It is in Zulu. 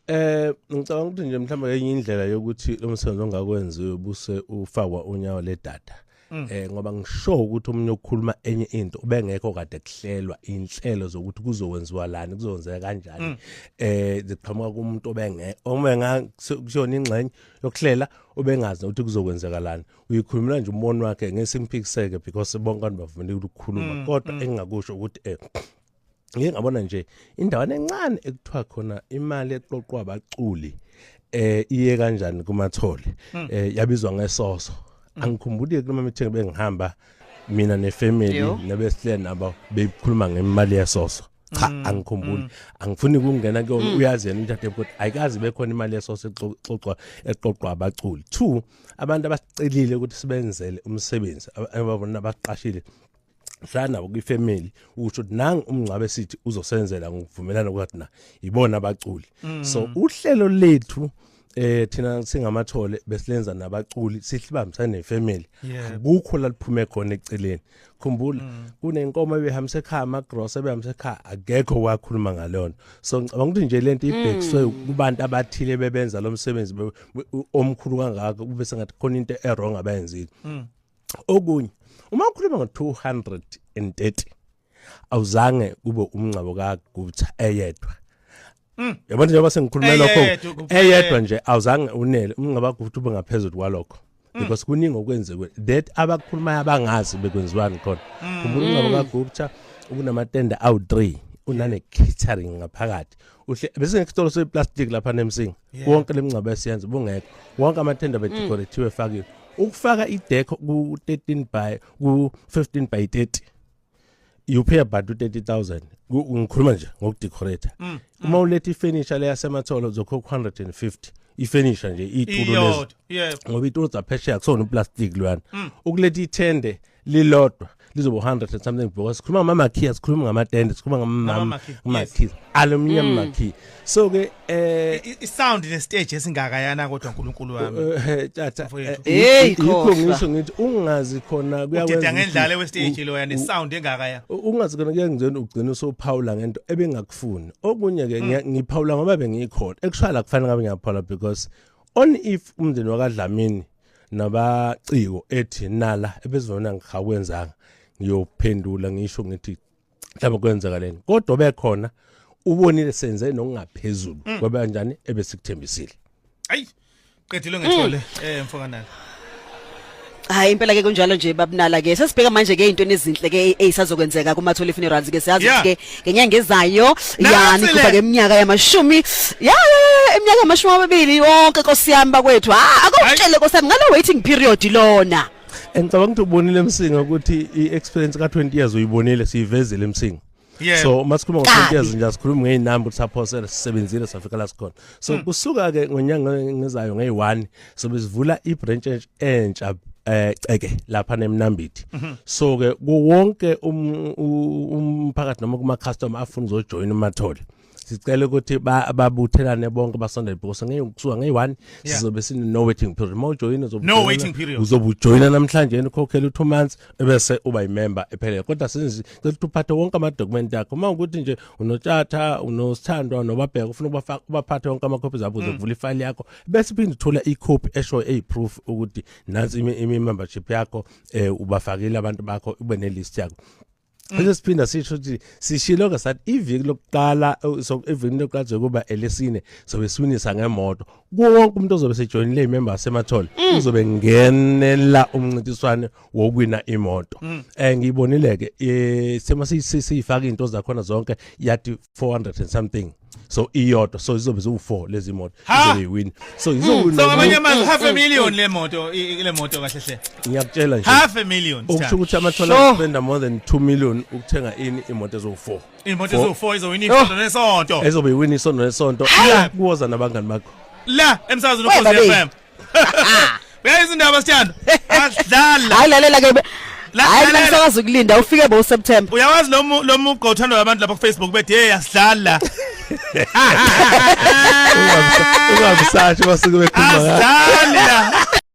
Ngicabanga ukuthi nje mhlawumbe enye indlela yokuthi lo msebenzi ongakwenziwe buse ufakwa unyawo ledada. Ngoba ngisho ukuthi omunye ukukhuluma enye into ubengekho kade kuhlelwa inhlelo zokuthi kuzokwenziwa lani, kuzokwenzeka kanjani. Ziqhamuka kumuntu obenge obenga kuyona ingxenye yokuhlela, ubengazi ukuthi kuzokwenzekalani. Uyikhulumela nje umbono wakhe, ngesimphikiseke because bonke abantu bavumelekile ukukhuluma, kodwa engingakusho ukuthi ngike ngabona nje indawana encane ekuthiwa khona imali eqoqwa abaculi iye kanjani kumathole, yabizwa ngesoso. Angikhumbuli kulama meeting bengihamba mina nefamily nebesihle nabo, bekhuluma ngemali yesoso. Cha, angikhumbuli, angifuni ukungena kuyona. Uyazi yena umthathe ukuthi ayikazi bekhona imali yesoso exoxwa, eqoqwa abaculi. Two, abantu abasicelile ukuthi sibenzele umsebenzi, ababona abaqashile, hlala nabo kwifamily, usho ukuthi nangu umngcwabe esithi uzosenzela ngokuvumelana kwathi na ibona abaculi. So uhlelo lethu thina singamathole besilenza nabaculi, sihlibambisane nefamily. Akukho la liphume khona eceleni. Khumbula kunenkomo ebehambisa ekhaya, amagross ebehambisa ekhaya, akekho wakhuluma ngalona. So ngicabanga ukuthi nje lento ibhekiswe kubantu abathile bebenza lo msebenzi omkhulu kangaka, kube sengathi khona into e-wrong abayenzile. Okunye, uma ukhuluma ngo-230, awuzange kube umngcwabo kaGupta eyedwa. Yabona, njengoba sengikhuluma lokho, Eyedwa kuphela. eyedwa nje awuzange unele umngcwabo kaGupta ube ngaphezulu kwalokho, because kuningi okwenzekwe that abakhulumayo abangazi bekwenziwani khona. Khumbula, umngcwabo kaGupta ubunamatende awu-3, unane catering ngaphakathi uhle bese ngesitolo seplastic lapha nemsinga. Wonke lemngcwabo esiyenza bungekho, wonke amathenda bedecoratiwe, efakiwe, ukufaka idecor ku 13 by ku 15 by 30, you pay about 30,000. Ngikhuluma nje ngokudecorate. Uma uletha ifurniture le yasematholo, uzokhokha 150, ifurniture nje, itulo lezi. Iyodwa, yebo. Ngoba itulo zaphesheya kusona uplastic lwana. Ukuletha ithende lilodwa lizoba 100 and something, because sikhuluma ngama-marquee, sikhuluma ngamatende, sikhuluma Ngama-marquee, ngama-marquee, aluminium marquee. So ke I-sound nestage esingakayana, kodwa uNkulunkulu wami. Tjatha. Mfowethu. Hey, yikho khohlwa. Ngisho ngithi ungazi khona kuyakwenza Udeda ukuthi ngendlala westage loya nesound engakaya. Ungazi khona kuyangizena ugcina usophawula ngento ebengakufuni. Okunye ke, ngiphawula ngoba bengikhona ekushaya, kufanele ngabe ngiyaphawula, because on if umndeni wakadlamini nabaciko ethi nala ebezona ngihakwenzanga, ngiyophendula ngisho ngithi mhlawumbe kwenzeka leni, kodwa bekhona ubonile senze nokungaphezulu kwaba kanjani ebesikuthembisile. Ayi, qedile ngethole mfokanala. Hayi, impela ke kunjalo nje, babunala ke. Sesibheka manje ke into ezinhle ke ezisazokwenzeka kuMathole Funerals ke. Siyazi ukuthi ke ngenyanga ezayo ya Nansi nikhupha le. ke iminyaka yamashumi ya iminyaka yamashumi 20 yonke, Nkosi yami bakwethu. Ha, akutshele, Nkosi yami, ngalo waiting period lona. Ngicabanga ukuthi ubonile emsinga ukuthi i-experience ka-20 years uyibonile, siyivezile emsinga. So uma sikhuluma ngo-20 Kabi. years nje, asikhulumi ngey'namba ukuthi saphosela, sisebenzile safika la sikhona. So kusuka-ke ngonyanga ngezayo ngeyi-1 sobe sivula i-branch entsha ceke lapha nemnambithi. So ke kuwonke umphakathi noma kuma customer afuna uzojoin uMathole, sicela ukuthi babuthelane bonke, basondele, because ngeke kusuka ngeyi-1 sizobe sine no waiting period. Uma ujoyina uzobe No ujoyina- waiting period. Uzobe ujoyina namhlanje, ukhokhela u-2 months ebese uba yimember ephelele. Kodwa senzi cela ukuthi uphathe wonke amadokumenti akho. Uma ukuthi nje unotshatha, unosithandwa nobabheka, ufuna ukubafaka, ubaphathe wonke amakhophi abo, uzovula ifayili yakho bese uphinde uthola ikhophi esho eyi-proof ukuthi nansi imi-membership yakho, ubafakile abantu bakho, ube ne-list yakho. Bese siphinda sisho ukuthi sishilo ke sathi iviki lokuqala, so iviki lokuqala zokuba elesine sobe siwinisa ngemoto. Kuwo wonke umuntu ozobe sejoyinile imember semathole, uzobe ngenela umncintiswano wokuwina imoto. Ngiyibonile ke, sema siyifaka izinto zakhona zonke, yathi 400 and something, so iyodwa, so izobe ziwu4 lezi moto Ha! izobe iwin, so izowina. So ngamanye amazwi, half a million le moto, le moto kahle hle. Ngiyakutshela nje. Half a million. Okusho ukuthi amathola spenda more than 2 million ukuthenga ini, imoto ezo4. Imoto ezo4 izowina isonto nesonto. Ezobe iwina isonto nesonto la kuwoza nabangani bakho. La emsakazweni Weba Ukhozi be. FM. Uyayiza indaba, sithando. Asidlala. Hayi, lalela ke. Hayi, mina Lalela. ngisakazi ukulinda ufike bo September. Uyawazi lo mugqa uthandwa abantu lapha ku Facebook bethi, "Hey, asidlala." Ungabisasho basuke bekhuluma. Asidlali la.